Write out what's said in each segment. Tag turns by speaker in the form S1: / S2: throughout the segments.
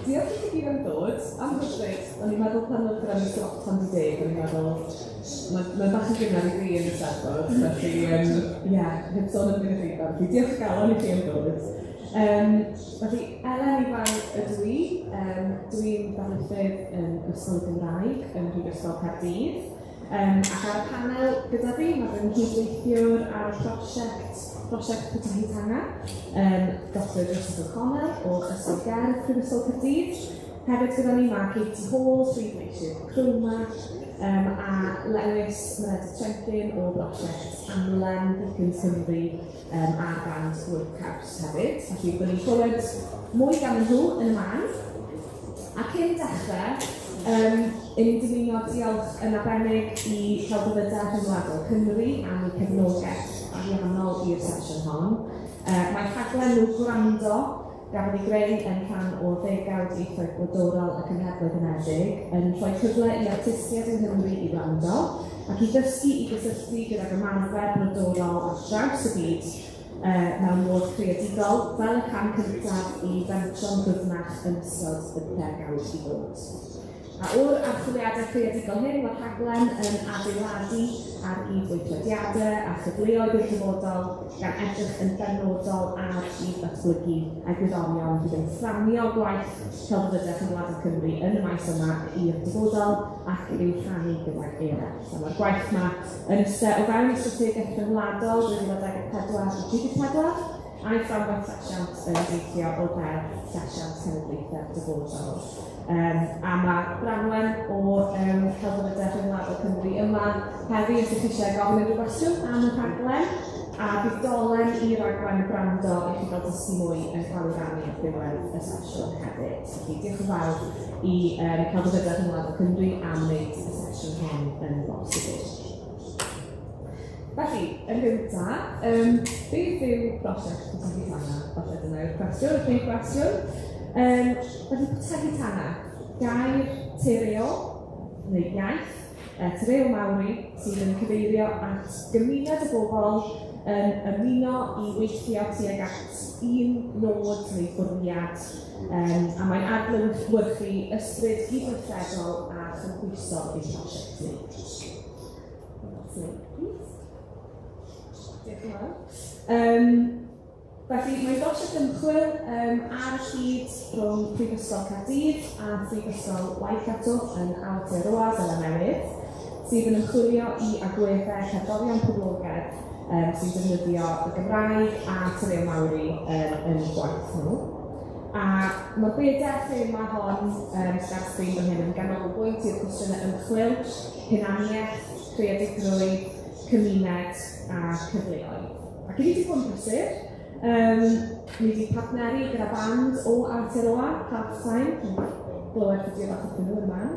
S1: Diolch i chi gyd am ddod, am hyfryd. O'n i'n meddwl pan oedd gyda ni slot tan 10, o'n i'n meddwl, mae'n bach yn gynnar i fi yn y Steddfod, felly, ie, heb sôn am gynulleidfa. Felly diolch o galon i chi am ddod. Felly, Elen Ifan ydw i, dwi'n ddarlithydd yn Ysgol y Gymraeg ym Mhrifysgol Caerdydd. Ac ar y panel gyda fi, mae fy nghydweithiwr ar y prosiect, prosiect Kotahitanga, Dr Joseph O'Connell o Ysgol Gerdd Prifysgol Caerdydd. Hefyd gyda ni mae Katie Hall, Prif Leisydd Chroma, a Lewis Meredydd Trenkin o brosiect Amlen Beacons Cymru a'r band Workhouse hefyd. Felly, byddwn ni'n clywed mwy gan nhw yn y man. A cyn dechrau, 'y ni'n dymuno diolch yn arbennig i Celfyddydau Rhyngwladol Cymru am eu cefnogaeth ariannol i'r sesiwn hon. Mae rhaglen nhw Gwrando, gafodd ei greu yn rhan o ddegawd ieithoedd brodorol y Cenhedloedd Unedig, yn rhoi cyfle i artistiaid yng Nghymru i wrando ac i ddysgu i gysylltu gydag ymarfer brodorol ar draws y byd mewn modd creadigol, fel y cam cyntaf i fentro'n ddyfnach yn ystod y degawd i ddod. A o'r archwiliadau creadigol hyn, mae'r rhaglen yn adeiladu ar gydweithrediadau a chyfleoedd i'r dyfodol, gan edrych yn benodol ar gyd-ddatblygu egwyddorion fydd yn fframio gwaith celfyddydau rhyngwladol Cymru yn y maes yma i'r dyfodol ac i'w rhannu gydag eraill. A mae'r gwaith yma yn ystod o fewn y strategaeth rhyngwladol 2024 i 34, a'i fframwaith llesiant yn deillio o Ddeddf Llesiant Cenedlaethau'r Dyfodol. A mae Branwen o Celfyddydau Rhyngwladol Cymru yma heddi os ydych chi eisiau gofyn unrhyw gwestiwn am y rhaglen, a bydd dolen i raglen Gwrando i chi gael dysgu mwy yn cael ei rannu ar ddiwedd y sesiwn hefyd. Felly diolch yn fawr i Celfyddydau Rhyngwladol Cymru am wneud y sesiwn hon yn bosibl. Felly, yn gyntaf, beth yw prosiect Kotahitanga? Falle dyna yw'r cwestiwn, y prif gwestiwn. Felly, Kotahitanga, gair te reo, neu iaith, te reo Maori, sydd yn cyfeirio at gymuned y bobl yn ymuno i weithio tuag at un nod neu fwriad, a mae'n adlewyrchu ysbryd gydweithredol a chynhwysol ein prosiect ni. Diolch yn fawr. Felly, mae'n brosiect ymchwil ar y cyd rhwng Prifysgol Caerdydd a Phrifysgol Waikato yn Aotearoa, Seland Newydd, sydd yn ymchwilio i agweddau cerddorion poblogaidd sy'n defnyddio y Gymraeg a Te Reo Māori yn gwaith nhw. A mae'r bedair thema hon sydd ar sgrin fan hyn yn ganolbwynt i'r cwestiynau ymchwil, hunaniaeth, creadigrwydd, cymuned a cyfleoedd. Ac i ni wedi bod yn brysur, ni wedi partneru gyda band o Aotearoa, Halftime, glywed fideo bach wrthyn nhw yn y man.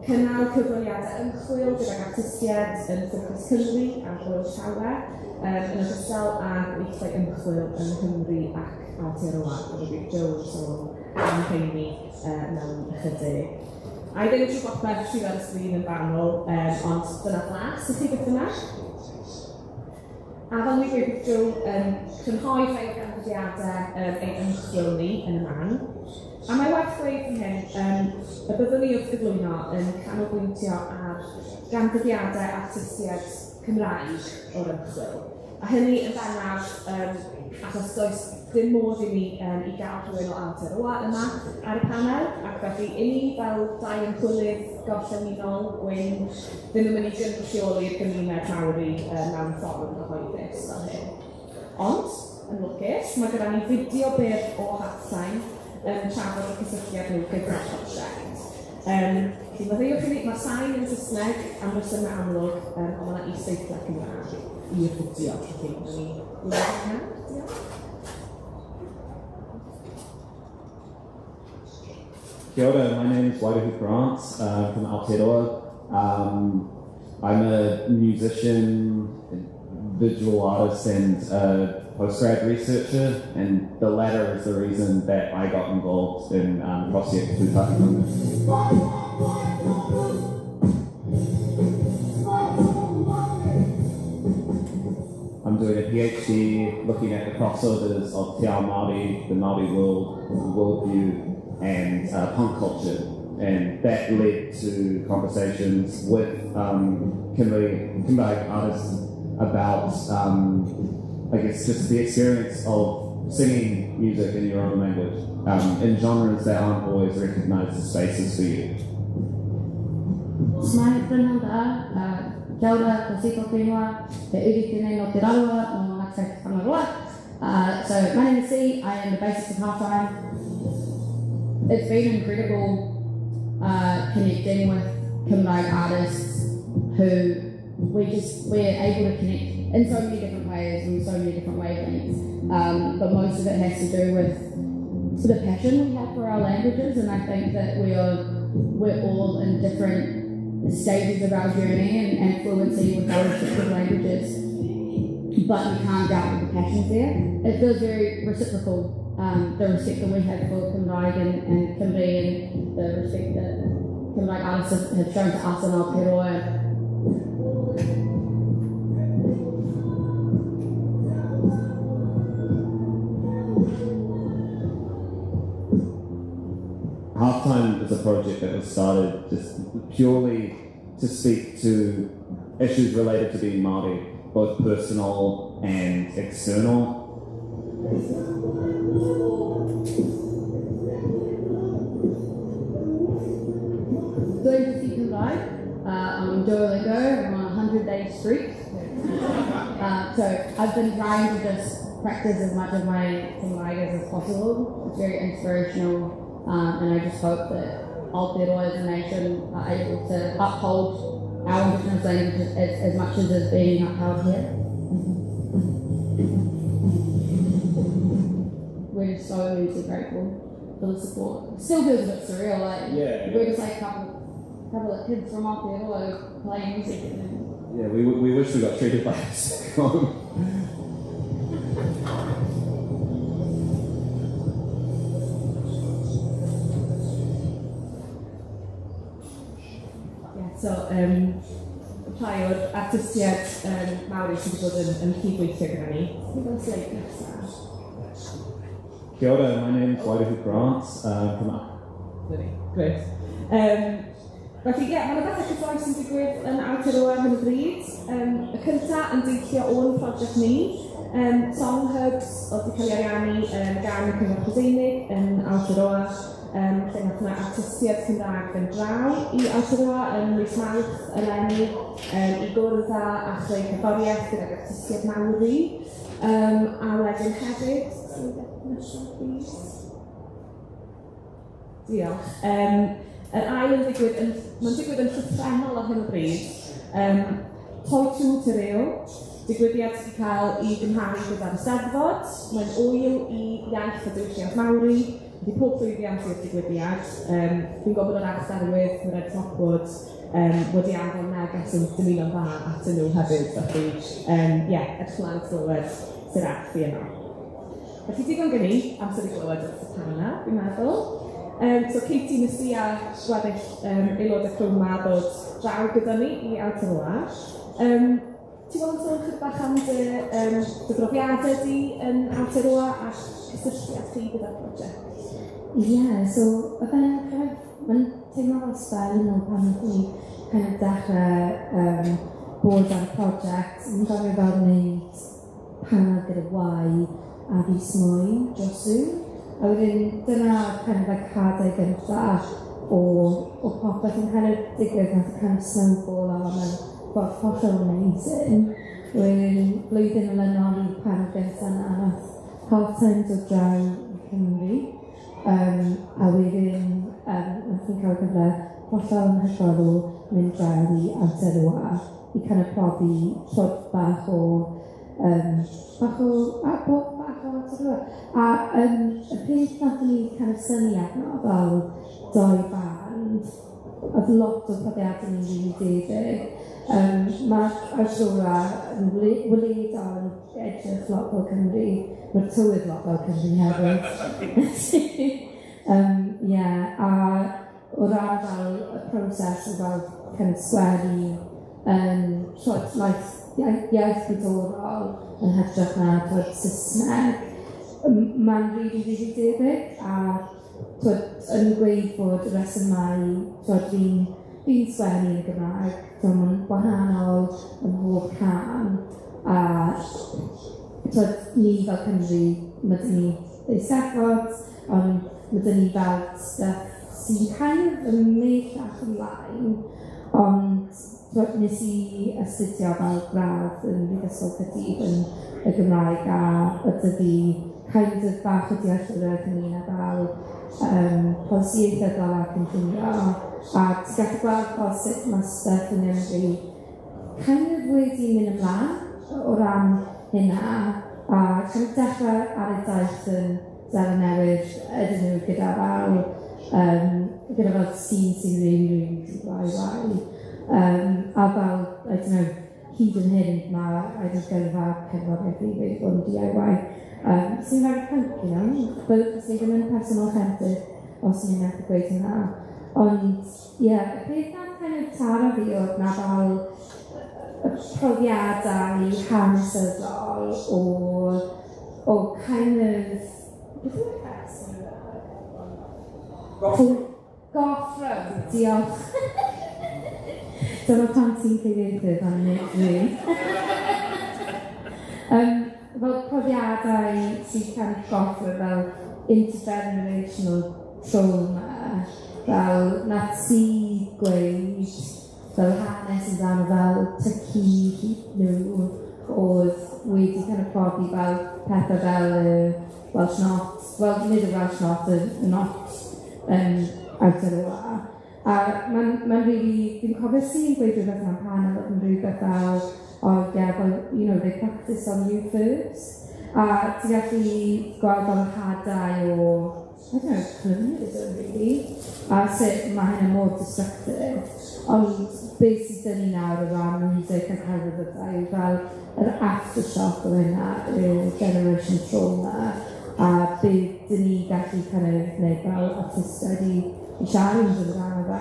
S1: Cynnal cyfweliadau ymchwil gydag artistiaid yn Ffocws Cymru a Gŵyl Llawe, yn ogystal â gweithdai ymchwil yng Nghymru ac Aotearoa, a fe bydd Joe yn sôn am rheini mewn ychydig. A i ddim trwy bopeth sydd ar y sgrin yn fanwl, ond dyna blas i chi beth bynnag. A fel ni'n gweud, bydd Joe yn crynhoi rhai o ganfyddiadau ein ymchwil ni yn y man. A mae werth dweud fan hyn, y byddwn ni wrth gyflwyno yn canolbwyntio ar ganfyddiadau artistiaid Cymraeg o'r ymchwil. A hynny yn bennaf achos does dim modd i ni i gael rhywun o Aotearoa yma ar y panel, ac felly i ni fel dau ymchwilydd gorllewinol gwyn ddim yn mynd i gynrychioli'r gymuned Maori mewn ffordd gyhoeddus fel hyn. Ond, yn lwcus, mae gyda ni fideo byr o Halftime yn trafod y cysylltiad nhw gyda'r prosiect. Felly maddeuwch i mi, mae'r sain yn Saesneg am resymau amlwg, ond mae yna isdeitlau Cymraeg i'r fideo. Felly, wnawn ni weld hynna. Diolch.
S2: Kia ora, my name is Wairahu Grant from Aotearoa. I'm a musician, visual artist, and a postgrad researcher, and the latter is the reason that I got involved in Prosiect Pūtahitanga. I'm doing a PhD looking at the crossovers of Te Ao Māori, the Māori world, the worldview, and punk culture. And that led to conversations with Cymraeg artists about, I guess, just the experience of singing music in your own language, in genres that aren't always recognised as spaces for you.
S3: Mai prynhawn da, kia ora, ko Sito Whenua, he uri tēnei no Te Rarawa, no Ngāti Whangaroa. So my name is C, I am the bassist of Halftime. It's been incredible connecting with Cymraeg artists who we're able to connect in so many different ways and so many different wavelengths. But most of it has to do with the passion we have for our languages, and I think that we're all in different stages of our journey and fluency with our respective languages, but you can't doubt that the passion's there. It feels very reciprocal, the respect that we have for Cymraeg and Cymru, and the respect that Cymraeg artists have shown to us in Aotearoa.
S2: Halftime is a project that was started just purely to speak to issues related to being Māori, both personal and external.
S3: Going to see Cymraeg on Duolingo, I'm on a 100-day streak. So I've been trying to just practice as much of my Cymraeg as possible. It's very inspirational. And I just hope that Aotearoa as a nation are able to uphold our Indigenous languages as much as is being upheld here. We're just so immensely grateful for the support. It still feels a bit surreal, like we're just like a couple of kids from Aotearoa playing music. And
S2: yeah, we wish we got treated by a sitcom.
S1: So, rhai o'r artistiaid Maori sydd wedi bod yn cydweithio gyda ni. Ti'n gweld sleid nesaf?
S2: Kia ora, my name is Wairahu Grant. From...
S1: Great. Felly, ie, mae yna bethau cyffrous yn digwydd yn Aotearoa ar hyn o bryd. Y cyntaf yn deillio o'n prosiect ni, Song Hubs, oedd wedi cael ei ariannu gan y Cyngor Prydeinig yn Aotearoa, lle nath yna artistiaid Cymraeg yn draw i Aotearoa yn mis Mawrth eleni, i gwrdd â chreu cerddoriaeth gydag artistiaid Maori. A wedyn hefyd, diolch. Yr ail yn digwydd, mae'n digwydd yn llythrennol ar hyn o bryd. Toitū Te Reo, digwyddiad sydd wedi cael ei gymharu gyda'r Eisteddfod. Mae'n ŵyl i iaith a diwylliant Maori. Wedi pob llwyddiant i'r digwyddiad. Fi'n gwybod bod yr archdderwydd, Mairead Lockwood, wedi anfon neges yn dymuno'n dda atyn nhw hefyd. Felly, ie, edrych mlaen at glywed sydd ath i yno. Felly digon gen i, amser i glywed wrth y panel, fi'n meddwl. So Katie, nes i a gweddill aelodau criw 'ma ddod draw gyda ni i Aotearoa. Ti'n gwybod yn sôn chydig bach am dy brofiadau di yn Aotearoa a cysylltiad chi gyda'r prosiect?
S4: Ie, yeah, so oedd e'n kind of, mae'n teimlo fel sbel yn ôl pan oedd ni kind of dechrau bod ar y prosiect. Yn gofio fel wneud panel gyda Y a Rhys Mwyn dros Zoom. A wedyn dyna kind of like hadau gyntaf o popeth yn kind of digwydd, nath y kind of snowball a mae'n ffordd hollol amazing. Wedyn blwyddyn olynol i'r panel gyntaf yna, nath Halftime dod draw i Cymru. A wedyn nath ni'n cael cyfle hollol anhygoel o mynd draw i Aotearoa i kind of profi twt bach o bach o Aotearoa. A y peth nath ni kind of synnu arno fel doi band, oedd lot o profiadau ni'n rili debyg. Mae Aotearoa yn wled yn edrych lot fel Cymru. Mae'r tywydd lot fel Cymru hefyd. Yeah, a o ran fel y proses o fel kind of sgwennu twyd, iaith brodorol yn hytrach na twyd Saesneg, mae'n rili, rili debyg, a Twod, yn gweud bod y resymau, twod, fi'n sgwennu yn y Gymraeg, twod, ma'n gwahanol ym mhob cân, a twod, ni fel Cymru, ma' 'da ni Eisteddfod, ond ma' 'da ni fel stuff sy'n kind of ymhellach ymlaen, ond twod, nes i astudio fel gradd yn Brifysgol Caerdydd yn y Gymraeg, a oedd 'da fi kind of bach o dealltwriaeth ynglyn â fel polisi ieithyddol a cynllunio, a ti'n gallu gweld fel sut ma' stuff yng Nghymru kind of wedi mynd ymlaen o ran hynna, a kind of dechrau ar y daith yn Seland Newydd ydyn nhw gyda fel gyda fel scene sy'n really, really DIY. A fel, I don't know, hyd yn hyn ma' I don't gyrfa cerddoriaeth fi wedi bod yn DIY. Sy'n very punk, but sy'n ddim yn person authentic os ni'n methu gweud hynna. Ond, ie, yeah, y peth nath kind of taro fi oedd na fel y profiadau hanesyddol o kind of, beth yw'r gair? Gothram, diolch. Dyma pan ti'n cyfieithydd am nid fi. Fel profiadau sy'n kind of gothram fel intergenerational trauma, fel nath si gweud fel hanes amdano fel tad-cu nhw oedd wedi kind of profi fel pethau fel y Welsh Not, wel nid y Welsh Not, y Not yn Aotearoa. A ma'n really, fi'n cofio sy'n gweud rhywbeth mewn panel yn rhywbeth fel, oh yeah, well, they practice on you first. A ti'n gallu gweld fel hadau o, I don't know, colonialism, really. A sut mae hynny mor destructive. Ond beth sydd 'da ni nawr o ran music a celfyddydau yw fel yr aftershock o hynna yw generation trauma, a beth 'dyn ni gallu kind of wneud fel artistiaid i siarad amdano fe.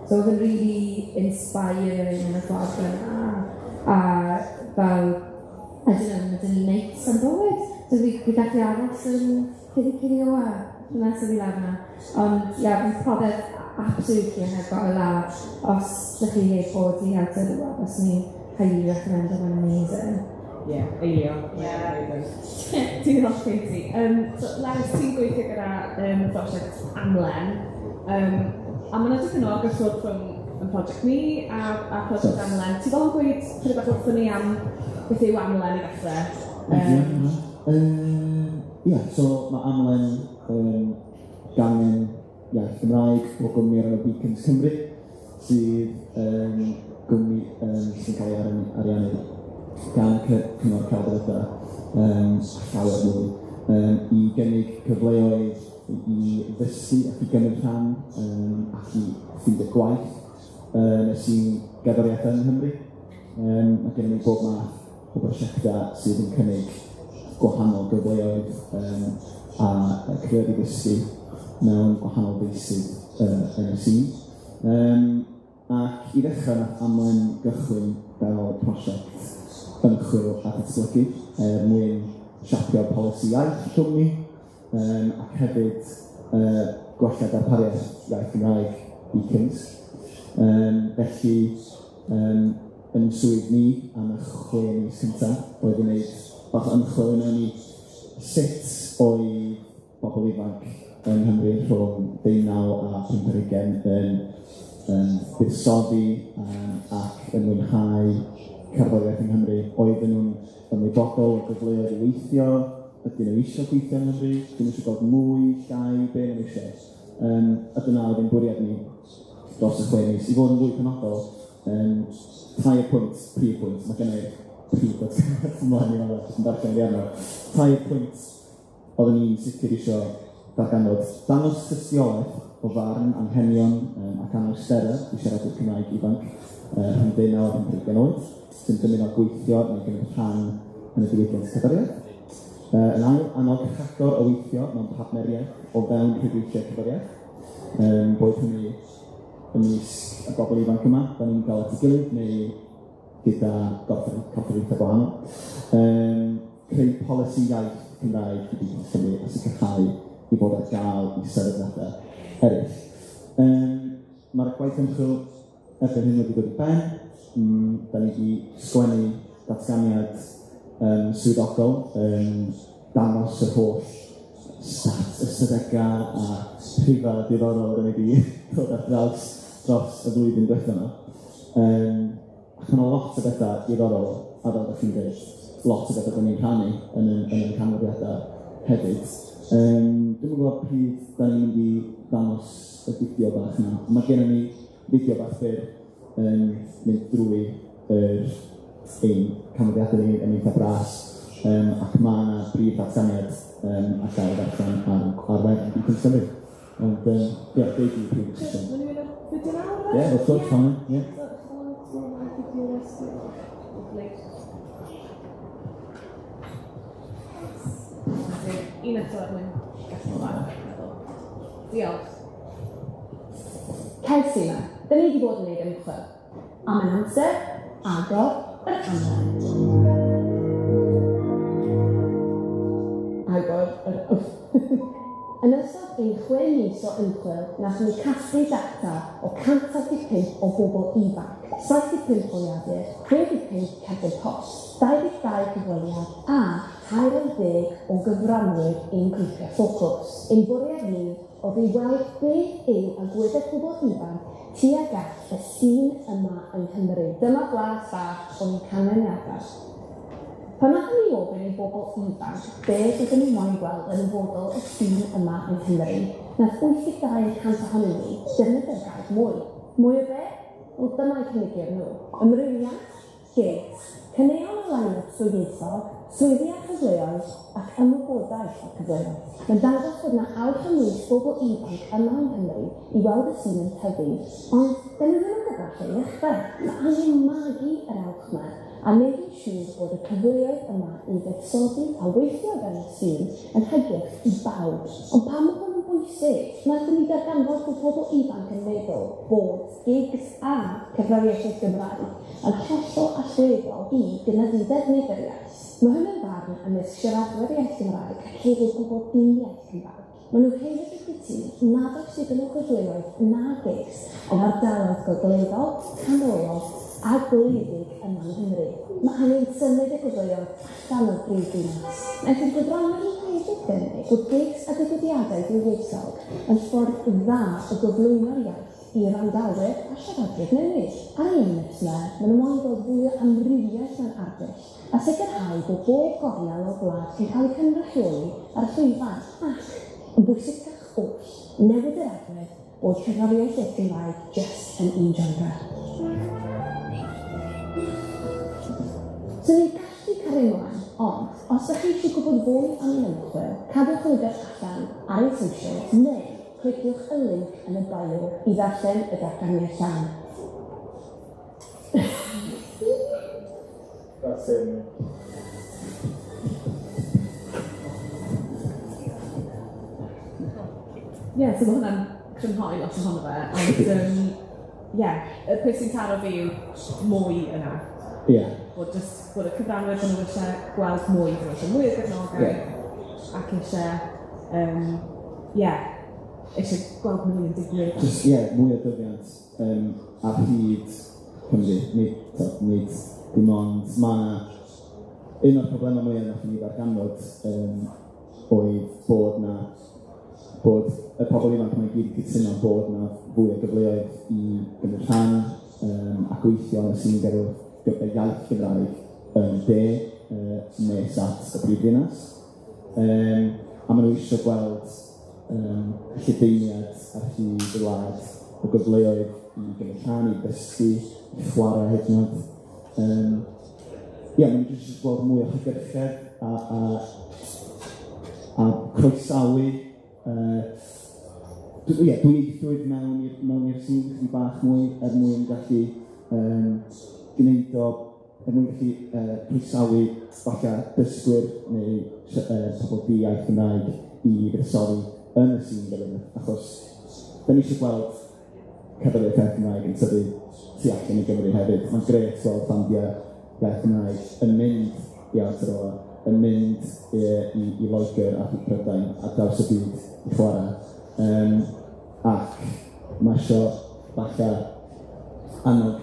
S4: So oedd yn really inspiring yn y ffordd yna. A fel, I don't know, ma' 'da ni mates am bywyd. So fi gallu aros yn Kirikiriroa, nesaf fi lawr yna. Ond ie, yeah, fi'n profiad absolutely anhygoel, a os ydych chi heb bod i Aotearoa, fyswn i'n highly recommend it, mae'n amazing.
S1: Ie, yeah, eilio.
S3: Yeah.
S1: Diolch, Katie. So, Lerys, ti'n gweithio gyda y prosiect Amlen, a mae yna dipyn o gyffwrdd rhwng y prosiect ni a prosiect Amlen. Ti'n fel yn gweud chydig bach wrthon ni am beth yw Amlen i ddechrau?
S5: Ie, so mae Amlen yn gangen iaith Gymraeg o gwmni o'r enw Beacons Cymru, sydd yn gwmni sy'n cael ei ariannu gan Cyngor Celfyddydau, llawer mwy, i gynnig cyfleoedd i ddysgu ac i gymryd rhan ac i ffeindio gwaith yn y sîn gerddoriaeth yng Nghymru. Mae gennym ni bob math o brosiectau sydd yn cynnig gwahanol gyfleoedd a cyfleoedd i ddysgu mewn gwahanol feysydd yn y sîn. Ac i ddechrau, nath Amlen gychwyn fel prosiect ymchwil a datblygu er mwyn siapio polisi iaith y cwmni, ac hefyd gwella darpariaeth iaith Gymraeg Beacons. Felly, yn swydd ni am y 6 mis cyntaf oedd i wneud bach o ymchwil i mewn i sut oedd bobl ifanc yng Nghymru rhwng 19 a 25 yn buddsoddi ac yn mwynhau cerddoriaeth yng Nghymru. Oedden nhw'n ymwybodol o gyfleoedd i weithio, ydyn nhw eisiau gweithio yng Nghymru, ydyn nhw eisiau gweld mwy, llai, be nhw eisiau. A dyna oedd ein bwriad ni dros y 6 mis. I fod yn fwy penodol, 3 pwynt, prif pwynt, mae gen i'r prif pwynt ymlaen i fan'na, jyst yn darllen fi arno. 3 pwynt oedden ni'n sicr eisiau darganfod. Dangos tystiolaeth o farn, anghenion ac anawsterau i siaradwyr Cymraeg ifanc rhwng 19 a 25 oed, sy'n dymuno gweithio neu gymryd rhan yn y diwydiant cerddoriaeth. Yn ail, annog rhagor o weithio mewn partneriaeth o fewn rhwydweithiau cerddoriaeth. Boed hynny ymysg y bobl ifanc yma, da ni'n gael at ei gilydd, neu gyda corfforaethau gwahanol. Creu polisi iaith Cymraeg i Beacons Cymru a sicrhau i fod ar gael i sefydliadau eraill. Mae'r gwaith ymchwil erbyn hyn wedi dod i ben. Da ni wedi sgwennu datganiad swyddogol yn dangos yr holl stats, ystadegau a rhifa diddorol da ni wedi dod ar draws dros y flwyddyn diwetha yma. Ac mae 'na lot o bethau diddorol, a fel ydych chi'n dweud, lot o bethau da ni'n rhannu yn yn canfyddiadau hefyd. Dwi'm yn gwybod pryd da ni'n mynd i ddangos y fideo bach yna. Mae gennym ni fideo bach byr yn mynd drwy ein canfyddiadau ni yn eitha bras, ac mae yna brif ddatganiad ar gael ddarllen ar wefan Beacons Cymru. Ond ie, deud i pryd wyt ti isio.
S1: Wnawn ni wylio'r fideo nawr?
S5: Ie, wrth gwrs, pam ddim, ie.
S1: Un eto er mwyn gallu bach, meddwl. Diolch.
S3: Kelsey 'ma, da ni wedi bod yn gwneud ymchwil. A mae'n amser agor yr amlen. Agor yr... Yn ystod ein 6 mis o ymchwil, nathon ni casglu data o 175 o bobl ifanc, 75 holiadur, 65 cerdyn post, 22 cyfweliad a 30 o gyfranwyr ein grwpiau ffocws. Ein bwriad ni oedd i weld beth yw agweddau pobl ifanc tuag at y sîn yma yng Nghymru. Dyma blas bach o'n canlyniadau. Pan nathon ni ofyn i bobl ifanc beth ydyn nhw moyn gweld yn nyfodol y sîn yma yng Nghymru, nath 82% ohonyn ni defnyddio'r gair mwy. Mwy o be? Wel, dyma'i cynigion nhw. Amrywiaeth, gigs, caneuon a line-ups dwyieithog, swyddi a chyfleoedd, ac ymwybodaeth o'r cyfleoedd. Mae'n dangos bod 'na awch ymhlith bobl ifanc yma yng Nghymru i weld y sîn yn tyfu, ond 'dyn nhw ddim yn gwybod lle i ddechrau. Mae angen magu yr awch 'ma a wneud yn siŵr bod y cyfleoedd yma i fuddsoddi a weithio o fewn y sîn yn hygyrch i bawb. Ond pam mae hwn yn bwysig? Wnaethon ni darganfod bod pobl ifanc yn meddwl bod gigs a cerddoriaeth Gymraeg yn hollol allweddol i gynyddu defnydd yr iaith. Mae hwn yn farn ymysg siaradwyr iaith Gymraeg ac hefyd pobl di-iaith Cymraeg. Maen nhw hefyd yn cytuno nad oes digon o gyfleoedd na gigs yn ardaloedd gogleddol, canolog a gwledig yma yng Nghymru. Mae angen symud y gyfleoedd allan o'r brif ddinas. Naeth y gyfranwyr nhw hefyd gynnig bod gigs a digwyddiadau dwyieithog yn ffordd dda o gyflwyno'r iaith i wrandawyr a siaradwyr newydd. Ar ei ynys 'ma, maen nhw moyn gweld fwy o amrywiaeth mewn arddull a sicrhau bod bob gornel o'r wlad yn cael ei cynrychioli ar y llwyfan ac, yn bwysicach oll, newid yr agwedd bod cerddoriaeth iaith Gymraeg jyst yn un genre. Swn i'n gallu cario mlaen, ond os ydych chi eisiau gwybod fwy am ein ymchwil, cadwch lygad allan ar ein socials neu cliciwch y link yn y bio i ddarllen y datganiad llawn.
S5: That's him.
S1: Ie, so ma' hwnna'n crynhoi lot ohono fe, ond ie, y peth sy'n taro fi yw mwy yna.
S5: Ie.
S1: Bod jyst bod y cyfranwyr bod nhw isie gweld mwy, bod nhw isie mwy o gefnogaeth ac isie ie, isie gweld mwy yn digwydd.
S5: Jyst ie, mwy o dyfiant ar hyd Cymru, nid dim ond ma' un o'r problemau mwyaf nathon ni ddarganfod oedd bod 'na bod y pobl ifanc 'ma i gyd yn cytuno bod 'na fwy o gyfleoedd i gymryd rhan a gweithio yn y sîn iaith Gymraeg yn y de nes at y brifddinas. A maen nhw eisiau gweld lledaeniad ar hyd y wlad o gyfleoedd i gymryd rhan, i ddysgu, i chwarae hyd yn oed. Ie, maen nhw jyst eisiau gweld mwy o hygyrchedd a croesawu dwyieithrwydd mewn i'r sîn chydig bach mwy er mwyn gallu gwneud o, er mwyn gallu croesawu falle dysgwyr neu pobl di-iaith Gymraeg i fuddsoddi yn y sîn gyda, achos da ni eisiau gweld cerddoriaeth iaith Gymraeg yn tyfu tu allan i Gymru hefyd. Mae'n grêt gweld bandiau iaith Gymraeg yn mynd i Aotearoa, yn mynd i Loegr ac i Prydain ar draws y byd i chwarae. Ac mae isio falle annog,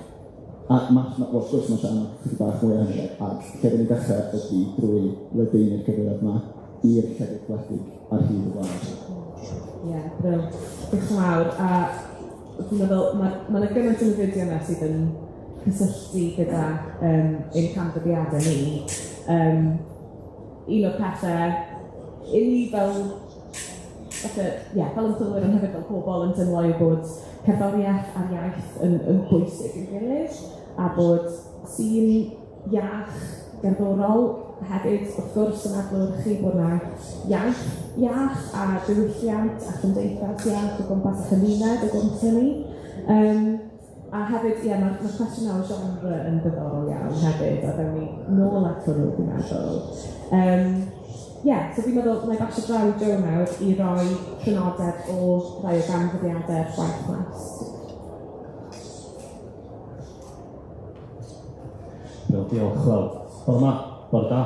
S5: a wrth gwrs mae isio annog chydig bach mwy o hynny, ac lle dyn ni'n dechrau ydy drwy ledaenu'r cyfleoedd yma i'r llefydd gwledig ar hyd y wlad.
S1: Ie, bril. Diolch yn fawr. A dwi'n meddwl, ma' 'na gymaint yn y fideo yma sydd yn cysylltu gyda ein canfyddiadau ni. Un o'r pethau, i ni fel, falle, ie, fel ymchwilwyr ond hefyd fel pobl yn teimlo yw bod cerddoriaeth a'r iaith yn bwysig i'w gilydd, a bod sîn iach gerddorol hefyd, wrth gwrs, yn adlewyrchu bod 'na iaith iach a diwylliant a chymdeithas iach o gwmpas y chymuned o gwmpas hynny. A hefyd, ie, ma'r cwestiwn o genre yn ddiddorol iawn hefyd, a ddewn ni nôl at hwnnw, dwi'n meddwl. Ie, so fi'n meddwl, na i basio draw i Joe nawr i roi crynodeb o rai o ganfyddiadau'r gwaith maes.
S6: Wel, diolch. Wel, bore ma, bore da.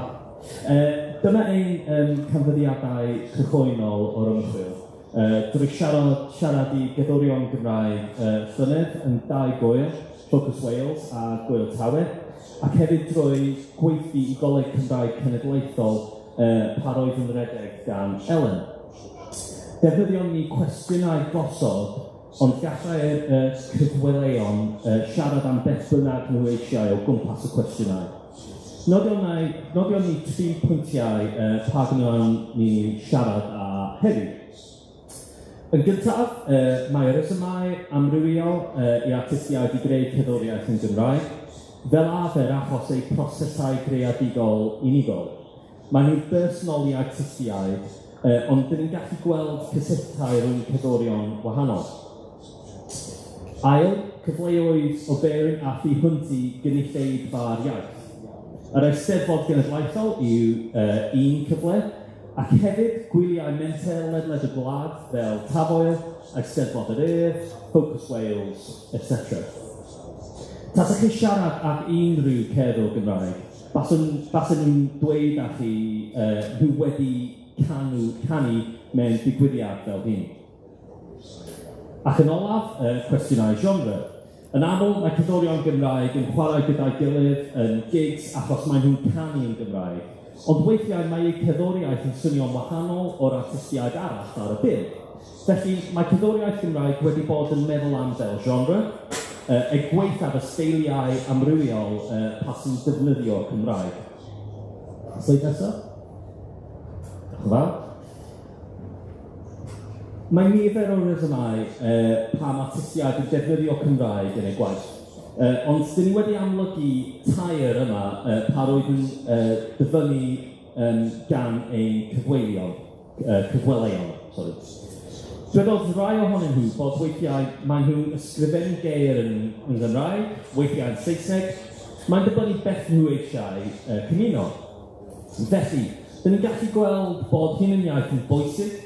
S6: Dyma ein canfyddiadau cychwynnol o'r ymchwil. Drwy siarad i gerddorion Gymraeg llynedd yn dau gŵyl, Focus Wales a Gŵyl Tawe, ac hefyd drwy gweithdy i Goleg Cymraeg Cenedlaethol par oedd yn redeg gan Elen. Defnyddion ni cwestiynau gosod, ond gallai'r cyfweleion siarad am beth bynnag nhw eisiau o gwmpas y cwestiynau. Nodion ni 3 pwyntiau pa gynnon ni siarad â heddiw. Yn gyntaf, mae rhesymau amrywiol i artistiaid i greu cerddoriaeth yn Gymraeg, fel arfer achos eu prosesau greadigol unigol. Maen nhw'n bersonol i artistiaid, ond dyn ni'n gallu gweld cysylltau rhwng cerddorion wahanol. Ail, cyfleoedd o fewn a thu hwnt i gynulleidfa'r iaith. Yr Eisteddfod Genedlaethol yw un cyfle, ac hefyd gwyliau menter ledled y gwlad fel Tafwyl, Eisteddfod yr Urdd, Focus Wales, etc. Tasech chi siarad ag unrhyw cerddor Gymraeg, baswn nhw'n dweud â chi nhw wedi canu mewn digwyddiad fel hyn. Ac yn olaf, cwestiynau genre. Yn aml, mae cerddorion Gymraeg yn chwarae gyda'i gilydd yn gigs achos maen nhw'n canu yn Gymraeg, ond weithiau mae eu cerddoriaeth yn swnio'n wahanol o'r artistiaid arall ar y bil. Felly, mae cerddoriaeth Gymraeg wedi bod yn meddwl am fel genre, er gwaethaf y steiliau amrywiol pa sy'n defnyddio Cymraeg. Sleid nesaf. Diolch yn fawr. Mae nifer o resymau pam artistiaid yn defnyddio Cymraeg yn eu gwaith, ond dyn ni wedi amlygu tair yma par oedd yn dyfynnu gan ein cyfweleion. Dwedodd rai ohonyn nhw bod weithiau maen nhw'n ysgrifennu geir yn Gymraeg, weithiau yn Saesneg, mae'n dibynnu beth nhw eisiau cymuno. Felly, dyn ni'n gallu gweld bod hunaniaeth yn bwysig,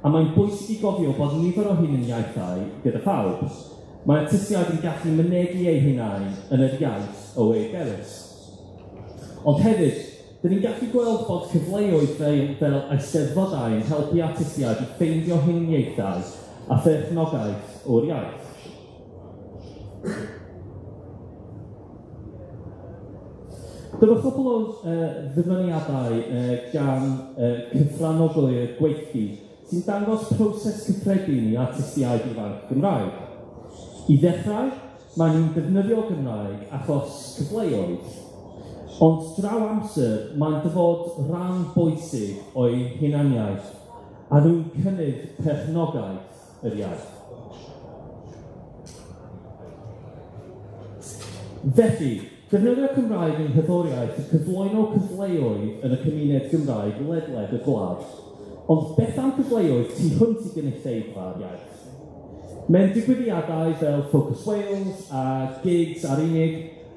S6: a mae'n bwysig i gofio bod nifer o hunaniaethau gyda phawb. Mae artistiaid yn gallu mynegi eu hunain yn yr iaith o eu dewis. Ond hefyd, dyn ni'n gallu gweld bod cyfleoedd fel eisteddfodau yn helpu artistiaid i ffeindio hunaniaethau a pherchnogaeth o'r iaith. Dyma cwpl o ddyfyniadau gan cyfranogwyr gweithdy sy'n dangos proses cyffredin i artistiaid ifanc Gymraeg. I ddechrau, maen nhw'n defnyddio Gymraeg achos cyfleoedd, ond draw amser mae'n dyfod rhan bwysig o'i hunaniaeth a nhw'n cynnig perchnogaeth yr iaith. Felly, defnyddio Cymraeg yng ngherddoriaeth yn cyflwyno cyfleoedd yn y cymuned Gymraeg ledled y gwlad. Ond beth am cyfleoedd tu hwnt i gynulleidfa'r iaith? Mewn digwyddiadau fel Focus Wales a gigs ar unig,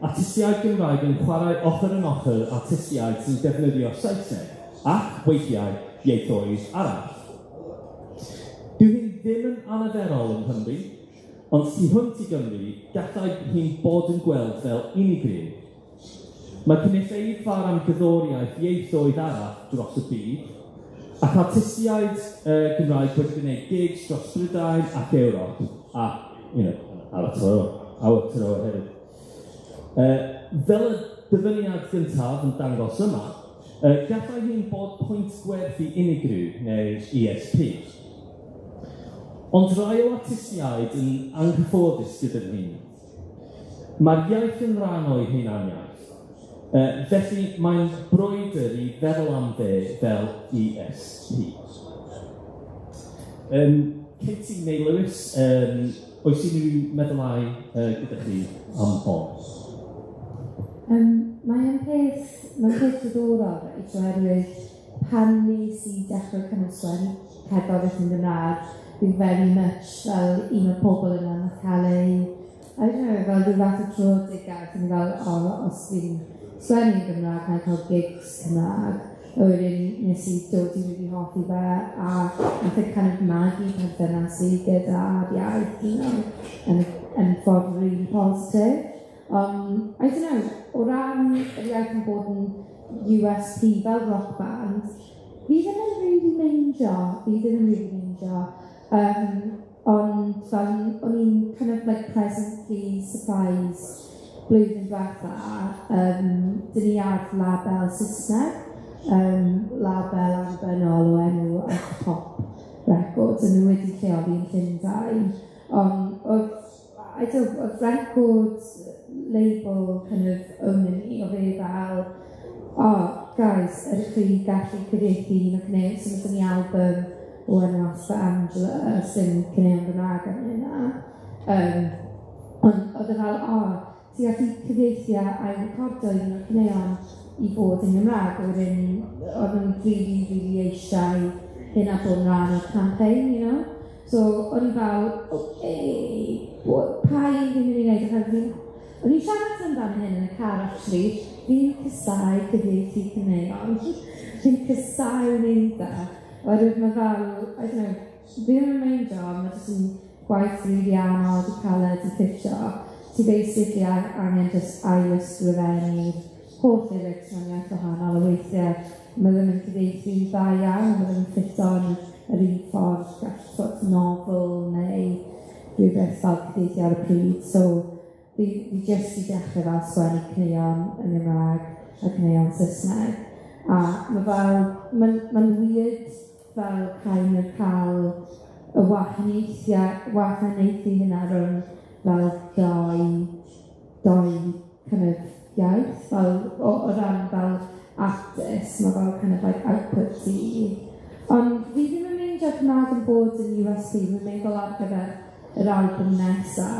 S6: artistiaid Gymraeg yn chwarae ochr yn ochr artistiaid sy'n defnyddio Saesneg ac weithiau ieithoedd arall. Dyw hyn ddim yn anarferol yng Nghymru, ond tu hwnt i Gymru, gallai hyn bod yn gweld fel unigryw. Mae cynulleidfa am gerddoriaeth ieithoedd arall dros y byd, ac artistiaid Gymraeg wedi gwneud gigs dros Brydain ac Ewrop, a, you know, Aotearoa hefyd. Fel y dyfyniad gyntaf yn dangos yma, gallai hyn bod pwynt gwerthu unigryw, neu ESP. Ond rai o artistiaid yn anghyfforddus gyda hyn. Mae'r iaith yn rhan o'i hunaniaeth. Felly mae'n brwydr i feddwl am fe fel ESP. Katie neu Lewis, oes unrhyw meddylau gyda chi am hon?
S4: Mae'n peth diddorol, reit, oherwydd pan nes i dechrau kind of sgwennu cerddoriaeth yn Gymraeg, fi very much fel un o'r pobl yna nath cael ei, I don't know, fel rhyw fath o tröedigaeth, o'n i fel, o, os fi'n sgwennu yn Gymraeg, na i cael gigs Cymraeg. A wedyn nes i dod i rili hoffi fe, a nath e kind of magu perthynas i gyda'r iaith, yn ffordd really positif. I don't know, o ran yr iaith yn bod yn USP fel rock band, fi ddim yn really meindio, Ond fel o'n i'n kind of like pleasantly surprised blwyddyn diwetha, dyn ni ar label Saesneg, label annibynnol o enw Pop Records, a nhw wedi lleoli yn Llundain. Ond oedd, I don't know, oedd record label kind of owner ni, o fe fel, oh, guys, ydych chi gallu cyfieithu un o caneuon, so wnaethon ni album o enw Asta Angela sy'n caneuon Gymraeg ar hynna. Ond oedd e fel, oh, ti'n gallu cyfieithu a recordo un o'r caneuon i fod yn Gymraeg, a wedyn oedd nhw'n really, really eisiau hynna bod yn rhan o'r campaign, you know? So o'n i fel, okay, pa un fi'n mynd i wneud? Oherwydd o'n i'n siarad amdano hyn yn y car, actually. Fi'n casáu cyfieithu caneuon. Fi'n casáu wneud e. Oherwydd mae fel, I don't know, fi ddim yn meindio, mae jyst yn gwaith rili anodd i caled i ffitio. Ti basically angen just ail-ysgrifennu'r holl lyrics mewn iaith wahanol, a weithiau mae ddim yn cyfieithu'n dda iawn, mae ddim yn ffito yn yr un ffordd gall sort nofel neu rhywbeth fel cyfieithu ar y pryd. So fi jyst i dechrau fel sgwennu caneuon yn Gymraeg a caneuon Saesneg. A mae fel, mae'n weird fel kind of cael y wahaniaethu hynna rhwng fel dou kind of iaith, fel o ran fel artist, mae fel kind of like output ti. Ond fi ddim yn meindio Cymraeg yn bod yn USP, fi'n meddwl ar gyfer yr album nesa,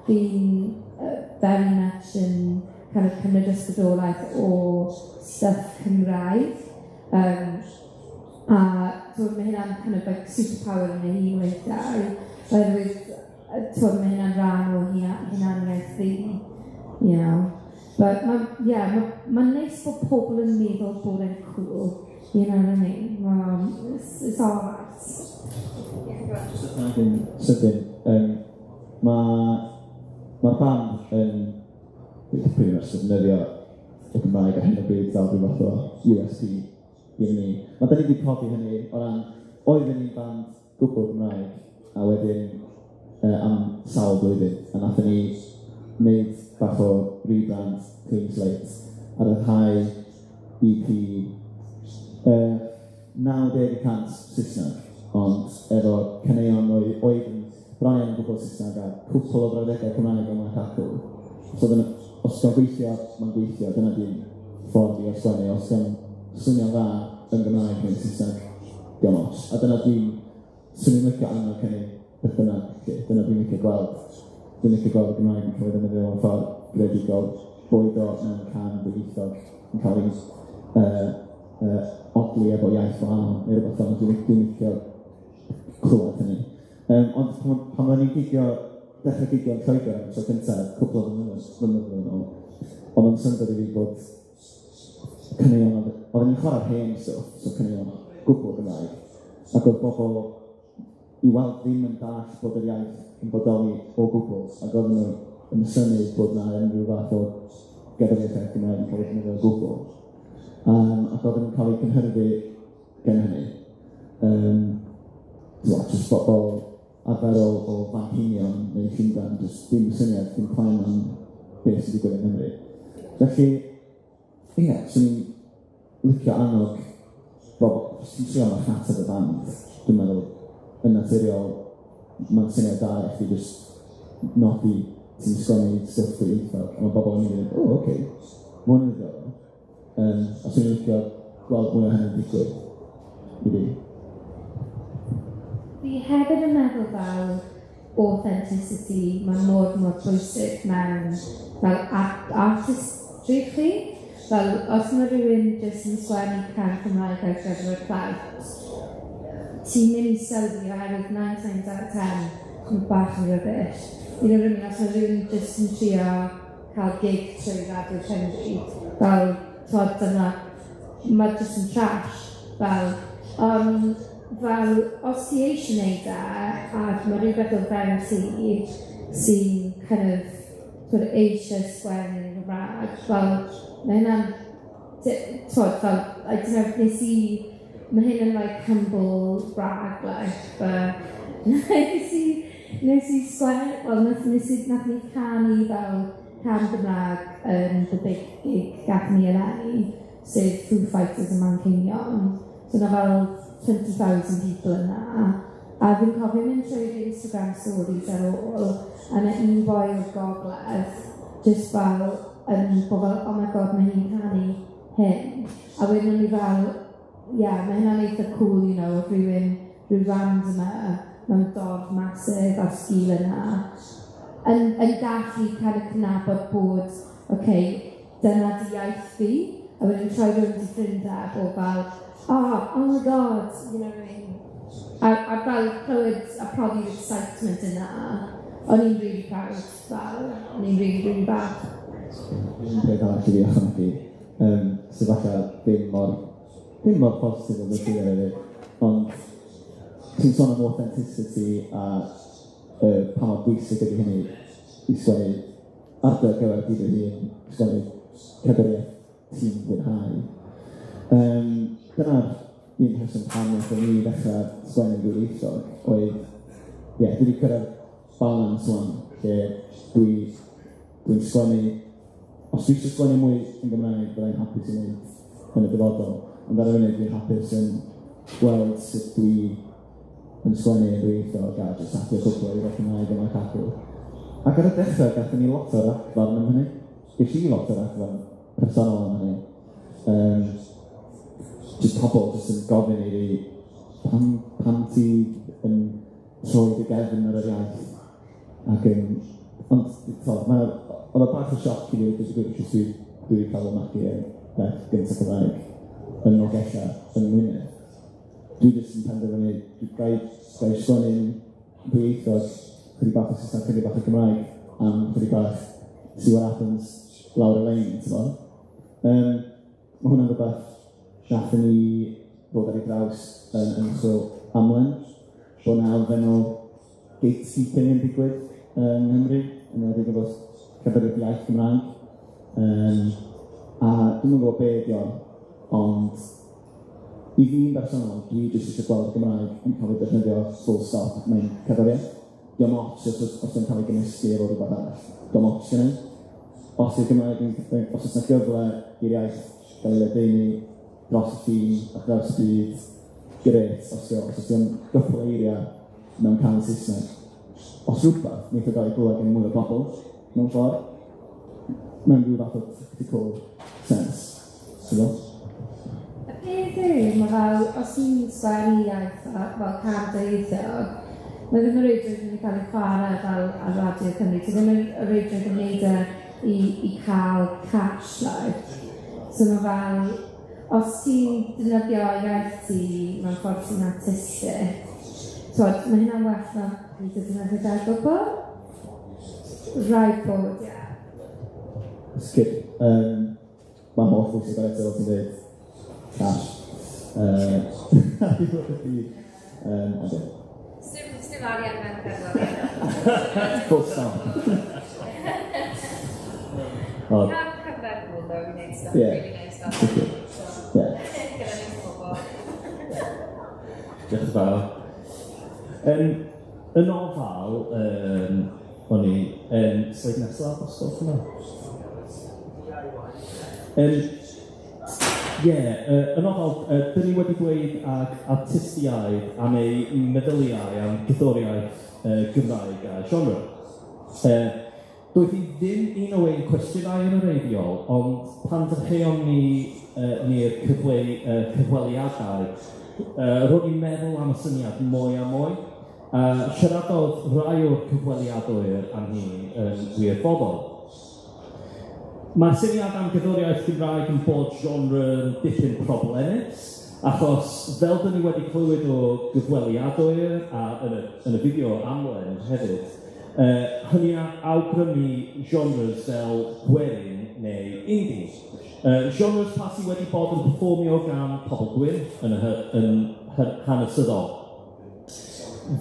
S4: fi'n very much yn kind of cymryd ysbrydoliaeth o stuff Cymraeg. A so, mae hynna'n kind of like superpower yn ei hun weithiau, oherwydd twyd, mae hynna'n rhan o hunaniaeth fi, you know. But mae'n yeah, ma neis bod pobl yn meddwl bod e'n cool, you know what I mean? It's all right.
S5: Just yn sydyn, mae'r band yn pretty much defnyddio y Gymraeg ar hyn o bryd fel rhyw fath o USP i ni. Mae da ni wedi codi hynny o ran, oedden ni'n band gwbl Gymraeg, a wedyn am sawl blwyddyn, a nathon ni wneud bach o rebrand, clean slate, a ryddhau EP 90% Saesneg, ond efo caneuon oedd yn bron iawn yn gwbl Saesneg a cwpl o brawddegau Cymraeg yma ac acw. So dyna, os dio'n gweithio, mae'n gweithio, dyna di'n ffordd i o sgwennu. Os dio'n swnio'n dda yn Gymraeg neu'n Saesneg, diolch ots. A dyna dwi'n, swn i'n licio annog hynny, beth bynnag, dyna dwi'n licio gweld. Dwi'n licio gweld y Gymraeg yn cael ei ddefnyddio mewn ffordd greadigol, boed o mewn cân dwyieithog yn cael ei odli efo iaith wahanol neu rhywbeth fel 'na. Dwi'n licio clywed hynny. Ond pan o'n i'n gigio, dechrau gigio yn Lloegr am y tro cyntaf, cwpl o flynyddoedd yn ôl, oedd o'n syndod i fi bod caneuon, oedden ni'n chwarae'r hen stwff, so caneuon gwbl Gymraeg, ac oedd bobl i weld ddim yn dallt bod yr iaith yn bodoli o gwbl, ac oedden nhw yn synnu bod 'na unrhyw fath o gerddoriaeth iaith Gymraeg yn cael ei defnyddio o gwbl. Ac oedden nhw'n cael eu cynhyrfu gen hynny. Jyst bobl arferol o Fanceinion neu Llundain, jyst dim syniad, dim clem am beth sy'n digwydd yng Nghymru. Felly, ie, swn i'n licio annog bobl, os ti'n trio marchnata dy band, dwi'n meddwl, yn naturiol, mae'n syniad da i chdi jyst nodi ti'n sgwennu stwff dwyieithog, a mae bobl yn mynd i ddweud, o, oce, ma' hwn yn ddiddorol. A swn i'n licio gweld mwy o hynny'n digwydd i fi.
S4: Fi hefyd yn meddwl fel authenticity, mae mor, mor bwysig mewn fel artistry chi. Fel, os mae rhywun jyst yn sgwennu cân Cymraeg ar gyfer y clout, ti'n mynd i sylwi oherwydd 9 times out of 10, mae'n bach yn rubbish. You know what I mean? Os mae rhywun jyst yn trio cael gig trwy Radio Cymru, fel, t'wod, dyna, mae jyst yn trash. Fel, fel, os ti eisiau gwneud e, a mae rhywbeth o fewn ti sy'n kind of, t'wod, eisiau sgwennu yn Gymraeg, fel, mae hynna'n, t'wod, fel, I don't know, nes i, mae hyn yn like humble brag, like, but nes i sgwennu, wel, nes i, nath ni canu fel cân Gymraeg yn the big gig gath ni eleni, sef Foo Fighters yn Manceinion. So na fel 20,000 people yna. A fi'n cofio mynd trwy'r Instagram stories ar ôl, a na un boi o'r gogledd, just fel, yn bod fel, oh my god, mae hi'n canu hyn. A wedyn o'n i fel, yeah, mae hynna'n eitha cool, you know, rhywun, rhyw random yma, mewn dorf massive ar sgil yna, yn gallu kind of cydnabod bod, okay, dyna di iaith fi, a wedyn troi rownd i ffrindiau bod fel, oh my god, you know what I mean? A fel clywed a profi'r excitement yna, o'n i'n really proud, fel, o'n i'n really, really bach.
S5: Un peth arall i fi ychwanegu, sydd falle ddim mor positif o beth i fi, ond ti'n sôn am authenticity a pa mor bwysig ydy hynny i sgwennu ar dy gyfer di dy hun, sgwennu cerddoriaeth ti'n fwynhau. Dyna'r un rheswm pam wnaethon ni ddechrau sgwennu'n ddwyieithog oedd, ie, dwi wedi cyrraedd balans wan, lle dwi'n sgwennu, os dwi eisiau sgwennu mwy yn Gymraeg, byddai'n hapus i wneud yn y dyfodol, ond ar y funud dwi'n hapus yn gweld sut dwi yn sgwennu yn ddwyieithog a jyst adio cwpl o eiriau Cymraeg yma cadw. Ac ar y dechrau, gathon ni lot o ragfarn am hynny. Ges i lot o ragfarn personol am hynny. Jyst pobl jyst yn gofyn i fi, pam ti yn troi dy gefn ar yr iaith? Ac yn, ond, t'od, oedd o bach o sioc i fi, dweud y gwir, achos dwi wedi cael fy magu yn iaith gyntaf Cymraeg yn Nolgellau, yn Ngwynedd. Dwi jyst yn penderfynu, dwi gai sgwennu'n ddwyieithog, chydig bach o Saesneg, chydig bach o Gymraeg, am chydig bach see what happens lawr y lein, ti'n gwbod? Mae hwnna'n rhywbeth nathon ni ddod ar ei draws yn ymchwil Amlen, bod 'na elfen o gatekeeping yn digwydd yng Nghymru, yn enwedig efo cerddoriaeth iaith Gymraeg. A dwi'm yn gwybod be ydi o, ond i fi'n bersonol, dwi jyst eisiau gweld y Gymraeg yn cael ei defnyddio full stop mewn cerddoriaeth. Dio'm ots os o'n cael ei gymysgu efo rhywbeth arall. Dio'm ots gen i. Os yw'r Gymraeg yn, os oes 'na gyfle i'r iaith gael ei ledaenu dros y ffin a draws y byd, grêt. Os yw o'n gypl o eiriau mewn cân Saesneg, os rhywbeth, wneith o gael ei glywed gen mwy o bobl, mewn ffordd, mewn rhyw fath o tactical sense. Ti'n gwbod?
S4: Y peth yw, mae fel, os ti'n sgwennu iaith a, fel cân dwyieithog, mae ddim yn reidrwydd yn cael ei chwarae fel ar Radio Cymru. Ti ddim yn reidrwydd yn neud e i cael cash, like. So mae fel, os ti'n defnyddio iaith ti mewn ffordd sy'n artistic, t'wod, mae hynna'n well na peidio defnyddio fe o gwbl. Rhaid bod, ie.
S5: Sgip, mae'n holl bwysig ar eto, fel ti'n dweud, cash. Ond ie.
S3: Sdim arian mewn cerddoriaeth.
S5: Full stop.
S3: Cam cyfle.
S5: Yeah.
S7: Gyda ni'n pobl.
S6: Diolch yn fawr. Yn ofal, o'n i, sleid nesaf, os gwelwch yn dda. Yn ofal, dyn ni wedi dweud ag artistiaid am eu meddyliau am gerddoriaeth Gymraeg a genre. Doedd hi ddim un o ein cwestiynau yn y reiddiol, ond pan ddechreuon ni ni'r cyfweliadau, ro'n i'n meddwl am y syniad mwy a mwy. Siaradodd rai o'r cyfweliadwyr am hyn yn wirfoddol. Mae'r syniad am gerddoriaeth Gymraeg yn bod genre yn dipyn problemus, achos fel dyn ni wedi clywed o gyfweliadwyr a yn y fideo amlen hefyd, hynny awgrymu genres fel gwerin neu indie. Genres pa sydd wedi bod yn perfformio gan pobl gwyn yn hanesyddol.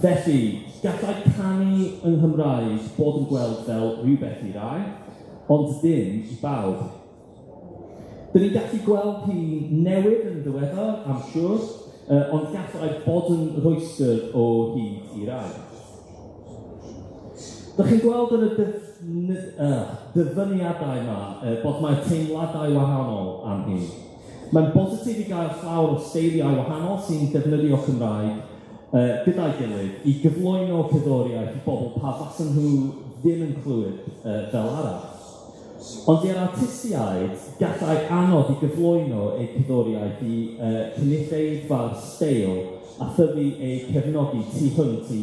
S6: Felly, gallai canu yng Nghymraeg bod yn gweld fel rhywbeth i rai, ond ddim i bawb. Dyn ni'n gallu gweld hi newid yn ddiweddar, I'm sure, ond gallai bod yn rhwystr o hyd i rai. Dych chi'n gweld yn y dyfyniadau yma bod mae teimladau wahanol am hyn. Mae'n bositif i gael llawer o steiliau wahanol sy'n defnyddio Cymraeg gyda'i gilydd i gyflwyno cerddoriaeth i bobl pa fasen nhw ddim yn clywed fel arall. Ond i'r artistiaid, gallai anodd i gyflwyno eu cerddoriaeth i cynulleidfa'r steil a thyfu eu cefnogi tu hwnt i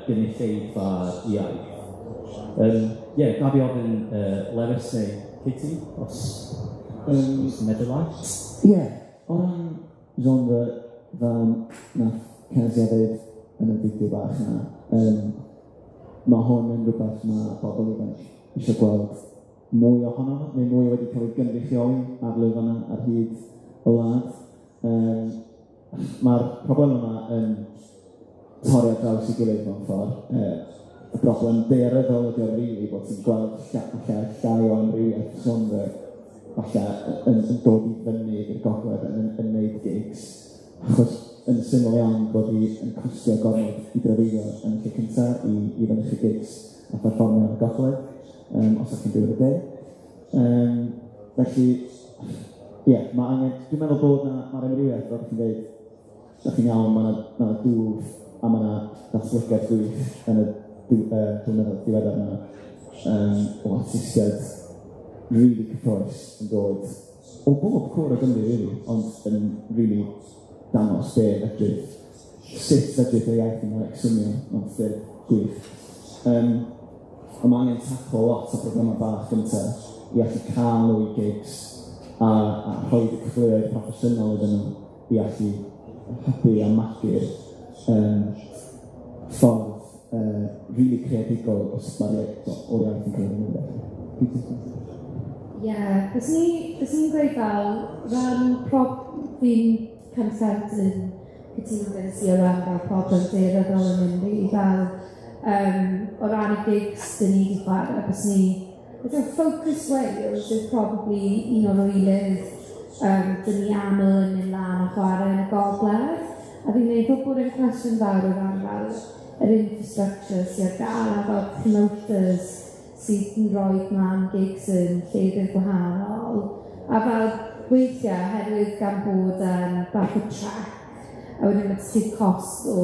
S6: gynulleidfa'r iaith. Gaf i ofyn Lewis neu Katie, os meddylau?
S5: Ie, o ran genre fel nath Kezia ddeud yn y fideo bach yna, mae hwn yn rhywbeth mae bobl ifanc eisiau gweld mwy ohono, neu mwy wedi cael ei gynrychioli ar lwyfannau ar hyd y wlad. Mae'r problem yma yn torri ar draws ei gilydd mewn ffordd. Y broblem daearyddol ydy o rili bod ti'n gweld llai o amrywiaeth genre falle yn dod i fyny i'r gogledd yn wneud gigs, achos yn syml iawn bod hi yn costio gormod i drafeilio yn y lle cynta i fynychu gigs a perfformio yn y gogledd, os ydych chi'n byw yn y de. Felly, ie, mae angen, dwi'n meddwl bod na, mae'r amrywiaeth, fel chi'n dweud, ydych chi'n iawn, mae yna dwf a mae yna datblygiad gwych yn y blynyddoedd diweddar yma o artistiaid rili cyffrous yn dod o bob cwr o Gymru, rili, ond yn rili dangos be fedrith, sut fedrith y iaith yma swnio mewn ffyrdd gwych. Ond mae angen taclo lot o problemau bach gynta i allu cael nhw i gigs a rhoi y cyfleoedd proffesiynol iddyn nhw i allu hybu a magu'r ffordd rili creadigol o sut mae'r o'r iaith yn cael ei ddefnyddio.
S4: Ie, fyswn i'n gweud fel, ran fi'n consent yn cytuno gyda ti o ran fel problem daearyddol yn mynd i fel o ran y gigs dyn ni wedi chwarae, fyswn i, Focus Wales is probably un o'r wylydd dyn ni aml yn mynd lan a chwarae yn y gogledd. A fi'n meddwl bod e'n cwestiwn fawr o ran fel yr infrastructure sydd ar gael a fel promoters sydd yn rhoi mlaen gigs yn llefydd gwahanol. A fel weithiau, oherwydd gan bod yn bach o trek, a wedyn mae ti'n cost o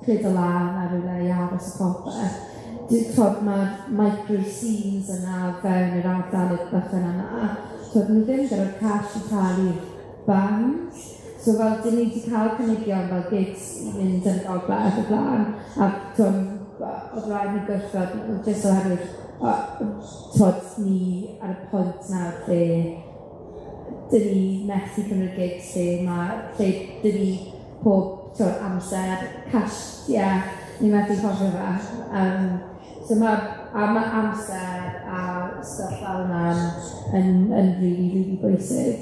S4: cludo lan a rhywle i aros y popeth. Mae'r micro scenes yna fewn yr ardal bychan yna. So, nhw ddim gyda'r cash i talu'r bands. So fel, dyn ni wedi cael cynigion fel gigs i mynd yn y gogledd o'r blaen, a oedd rhaid ni gwrthod, jyst oherwydd ni ar y pwynt nawr lle dyn ni methu cymryd gigs lle lle dyn ni pob amser, cash, ie, ni methu cofio fe. So mae amser a stwff fel yna yn really, really bwysig.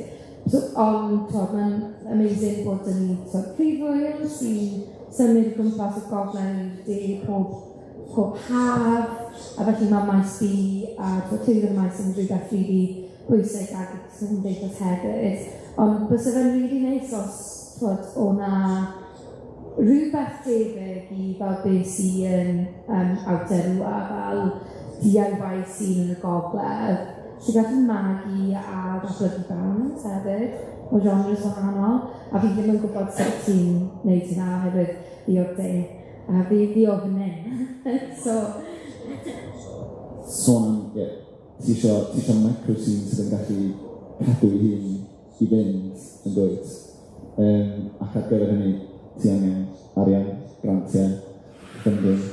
S4: So, ond, mae'n amazing bod yn ni prifwyl sy'n symud o gwmpas y gogledd i'r de pob haf. a felly mae Maes B a Llwyddo y Maes yn rhywbeth rili bwysig ag cymdeithas hefyd. Ond byse fe'n rili neis os twod, o' 'na rhywbeth debyg i fel beth sy'n Aotearoa, fel DIY scene yn y gogledd, sy'n gallu magu a datblygu bands hefyd o genres wahanol, a fi ddim yn gwybod sut ti'n neud hynna oherwydd fi o'r de, a fi o fan hyn. So
S5: Sôn am, ie, ti isio micro scene sydd yn gallu cadw ei hun i fynd yn dwyt. Ac ar gyfer hynny, ti angen arian, grantiau, funding.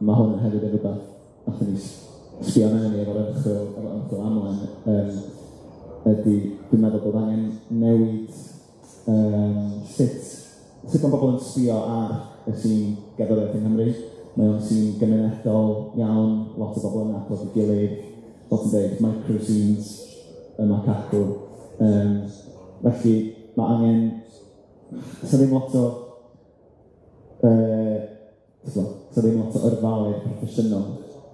S5: Mae hwn yn hefyd yn rhywbeth nathon ni sbio mewn i efo'r ymchwil, efo ymchwil Amlen, ydy, dwi'n meddwl bod angen newid sut mae bobl yn sbio ar y sîn gerddoriaeth yng Nghymru. Mae o'n sîn gymunedol iawn, lot o bobl yn nabod ei gilydd, lot yn dweud micro scenes yma cacw. Felly mae angen, sa ddim lot o sa ddim lot o yrfaoedd proffesiynol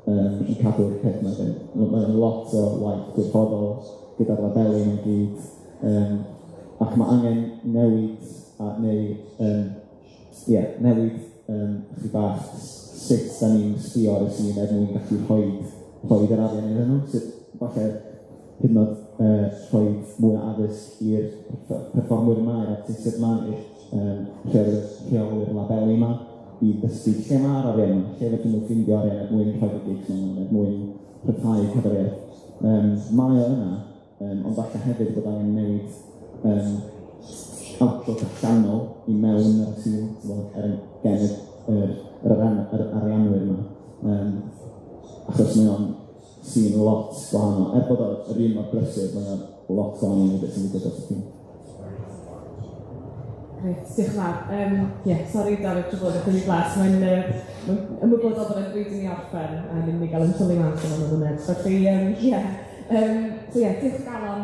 S5: yn cadw'r peth yma fynd. Mae'n lot o waith gwirfoddol gyda'r labeli yma gyd, ac mae angen newid a neu newid chydig bach sut da ni'n sbio ar y sîn er mwyn gallu rhoid yr arian iddyn nhw, sut falle hyd yn oed rhoi mwy o addysg i'r perfformwyr yma, i'r artistiaid yma, i'r rheolwyr labeli yma, i ddysgu lle mae'r arian yma, lle fedrwn nhw ffindio arian er mwyn rhoid y gigs yma, er mwyn rhyddhau cerddoriaeth. Mae o yna, ond falle hefyd bod angen newid outlook allanol i mewn ar y sîn, er gen yr arianwyr yma. Achos mae o'n sîn lot gwahanol. Er bod o'r un mor brysur, mae o'n lot gwahanol i beth sy'n digwydd dros y ffin.
S1: Reit, diolch yn fawr. Ie, sori Dafydd, trwy bod yn blas. Mae'n ymwybodol bod e'n bryd i ni orffen a ni'n mynd i gael yn twlu mas yma mewn munud. Felly, ie. So ie, diolch o galon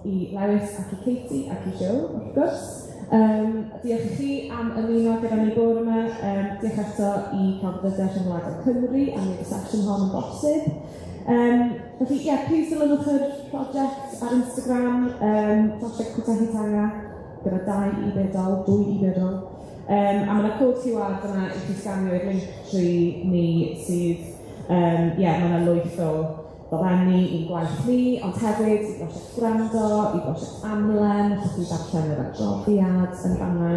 S1: i Lewis ac i Katie ac i Joe, wrth gwrs. Diolch i chi am ymuno gyda ni bore yma. Diolch eto i Celfyddydau Rhyngwladol Cymru am wneud y sesiwn hon yn bosib. Felly, ie, please dilynwch yr prosiect ar Instagram, prosiect Kotahitanga, gyda 2 i bedol, 2 i bedol. A mae yna cod QR fyna i chi sganio i'r link tree ni sydd, ie, mae yna lwyth o ddolenni i'n gwaith ni, ond hefyd i brosiect Gwrando, i brosiect Amlen, allwch chi ddarllen yr adroddiad yn fan'na.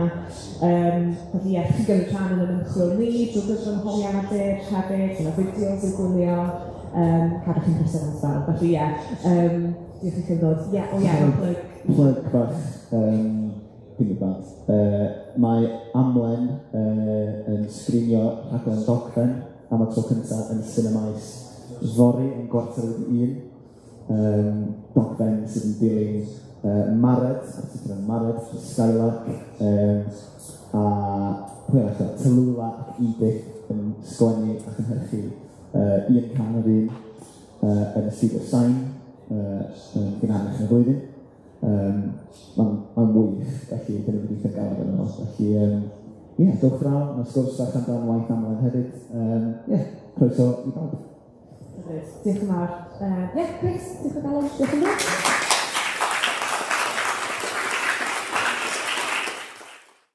S1: Felly ie, chi'n gymryd rhan yn yr ymchwil ni drwy gyfrwng holiadur hefyd, mae yna fideos i'w gwylio, cadw chi'n prysur am sbel. Felly ie, diolch i chi am ddod. Ie, o ie, plug.
S5: Plug bach, dim yn bad. Mae Amlen yn sgrinio rhaglen dogfen am y tro cyntaf yn Sinemaes fory yn 1:15. Dogfen sydd yn dilyn Mared, artist yn Mared, Skylark, a pwy arall, Tallulah ac Edith yn sgwennu a chynhyrchu un can yr un yn y Studio Sain yn gynharach yn y flwyddyn. Mae'n wych, felly dyn ni'n gobeithio gael arno fo. Felly, ie, dewch draw, mae sgwrs bach amdan waith Amlen hefyd. Ie, croeso i bawb.
S1: Hyfryd. Diolch yn fawr. Ie, Chris, diolch o galon. Diolch yn fawr.